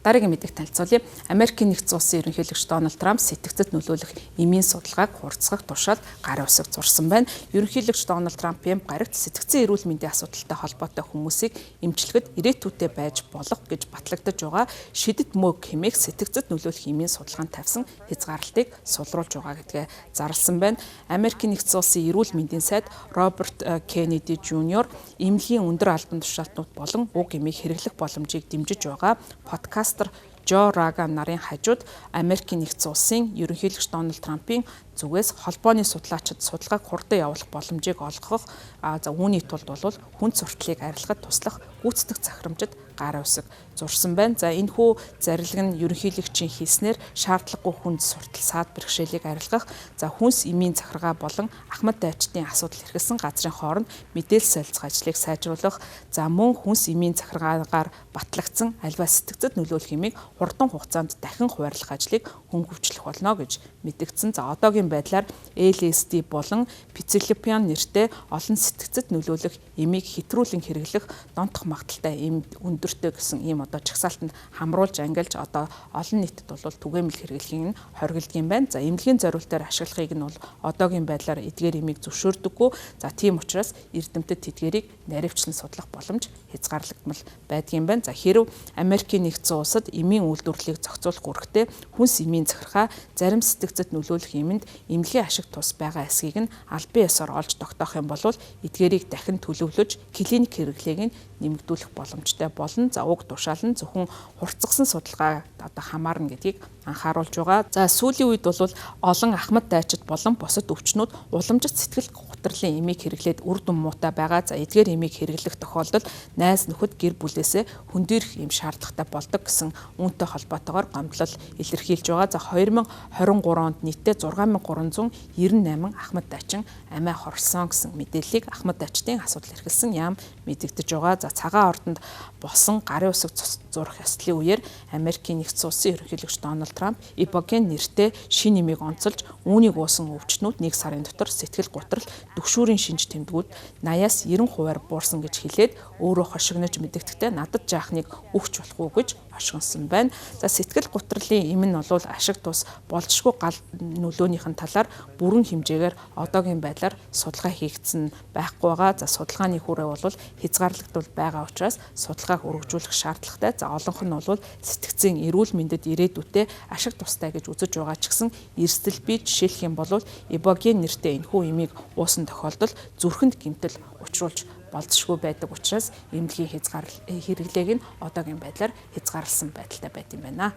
Дараагийн мэдээг танилцуулъя. Америкийн нэгдсэн улсын ерөнхийлөгч Дональд Трамп сэтгцэд нөлөөлөх эмийн судалгааг хурцсах тушаал гарын үсэг зурсан байна. Ерөнхийлөгч Дональд Трампын гарагт сэтгцэн эрүүл мэндийн асуудалтай холбоотой хүмүүсийг эмчлэхэд ирээдүйдээ байж болох гэж батлагдаж байгаа шидэт мөг хэмээх сэтгцэд нөлөөлөх эмийн судалгаанд тавьсан хязгаарлалтыг сулруулж байгаа гэдгээ зарласан байна. Америкийн нэгдсэн улсын эрүүл мэндийн сайд Роберт Кеннеди Жуниор эмнэлгийн өндөр албан тушаалтнууд болон уг эмийг хэрэглэх боломжийг дэмжиж байгаа подкастер Жо Роган нарын хажууд Америкийн нэгдсэн улсын ерөнхийлөгч Дональд Трампын зүгээс холбооны судлаачид судалгааг хурдан явуулах боломжийг олгох, за үүний тулд бол хүнд суртлыг арилгахад туслах гүйцэтгэх захирамжид гарын үсэг зурсан байна. За энэхүү зарлиг нь ерөнхийлөгчийн хэлснээр шаардлагагүй хүнд суртал саад бэрхшээлийг арилгах, за хүнс эмийн захиргаа болон ахмад дайчдын асуудал эрхэлсэн газрын хооронд мэдээлэл солилцох ажлыг сайжруулах, за мөн хүнс эмийн захиргаагаар батлагдсан альва сэтгцэд нөлөөлөх эмийг хурдан хугацаанд дахин хуваарлах ажлыг хөнгөвчлөх болно гэж мэдэгдсэн. За одоогийн байдлаар LSD болон псилобин нэртэй олон сэтгцэд нөлөөлөх эмийг хэтрүүлэн хэрэглэх донтох магадлалтай эм өндөртэй гэсэн ийм одоо жагсаалтанд хамруулж ангилж одоо олон нийтэд бол түгээмэл хэрэглэхийг нь хоригддаг юм байна. За эмнэлгийн зориултаар ашиглахыг нь бол одоогийн байдлаар эдгээр эмийг зөвшөөрдөггүй. За тийм учраас эрдэмтэд тэдгэрийг наривчлан судлах боломж хязгаарлагдмал байдгийн байна. За хэрв Америкийн нэгдсэн улсад эмийн үйлдвэрлэлийг зохицуулах үүрэгтэй хүнс эмийн захиргаа зарим сэтгцэд нөлөөлөх эмэнд эмнэлгийн ашиг тус байгаа эсхийг нь албан ёсоор олж тогтоох юм бол эдгээрийг дахин төлөвлөж клиник хэрэглээг нь нэмэгдүүлэх боломжтой болно. За уг тушаал нь зөвхөн хурцгсан судалгаа одоо хамаарна гэдгийг анхааруулж байгаа. За сүүлийн үед бол олон ахмад дайчид болон бусад өвчнүүд уламжит сэтгэл гутралын эмийг хэрэглээд үр дүн муутай байгаа. За эдгээр эмийг хэрэглэх тохиолдолд найз нөхөд гэр бүлээсээ хөндийрөх юм шаардлагатай болдог гэсэн үүнтэй холбоотойгоор гомдлол илэрхийлж байгаа. За 2023 онд нийтдээ 6398 ахмад дайчин амиа хорсон гэсэн мэдээллийг ахмад дайчдын асуудал эрхэлсэн яам мэдэгдэж байгаа. За цагаан ордонд болсон гарын үсэг зурах ёслолын үеэр Америкийн нэгдсэн улсын ерөнхийлөгч Дональд Трамп Ибоген нэртэй шинэ нэмийг онцолж үүнийг уусан өвчтнүүд 1 сарын дотор сэтгэл гутрал түгшүүрийн шинж тэмдгүүд 80-аас 90%-аар буурсан гэж хэлээд өөрөө хошигнож мэдэгдэхдээ надад жаахныг өгч болохгүй гэж хошигносон байна. За сэтгэл гутралын эм нь бол ашиг тус болзошгүй гал нөлөөнийх нь талаар бүрэн хэмжээгээр одоогийн байдлаар судалгаа хийгдсэн байхгүй байгаа. За судалгааны хүрээ бол хязгаарлагдвал байгаа учраас судалгааг өргөжүүлэх шаардлагатай. За олонх нь бол сэтгцийн эрүүл мэндэд ирээдүйдээ ашиг тустай гэж үзэж байгаа ч гэсэн эрсдэл бий. Жишээлх юм бол ибоген нэртэй энэхүү эмийг уусан тохиолдолд зүрхэнд гэмтэл учруулж болзошгүй байдаг учраас эмнэлгийн хязгаарлал хэрэглээг нь одоогийн байдлаар хязгаарласан байдалтай байд юм байна.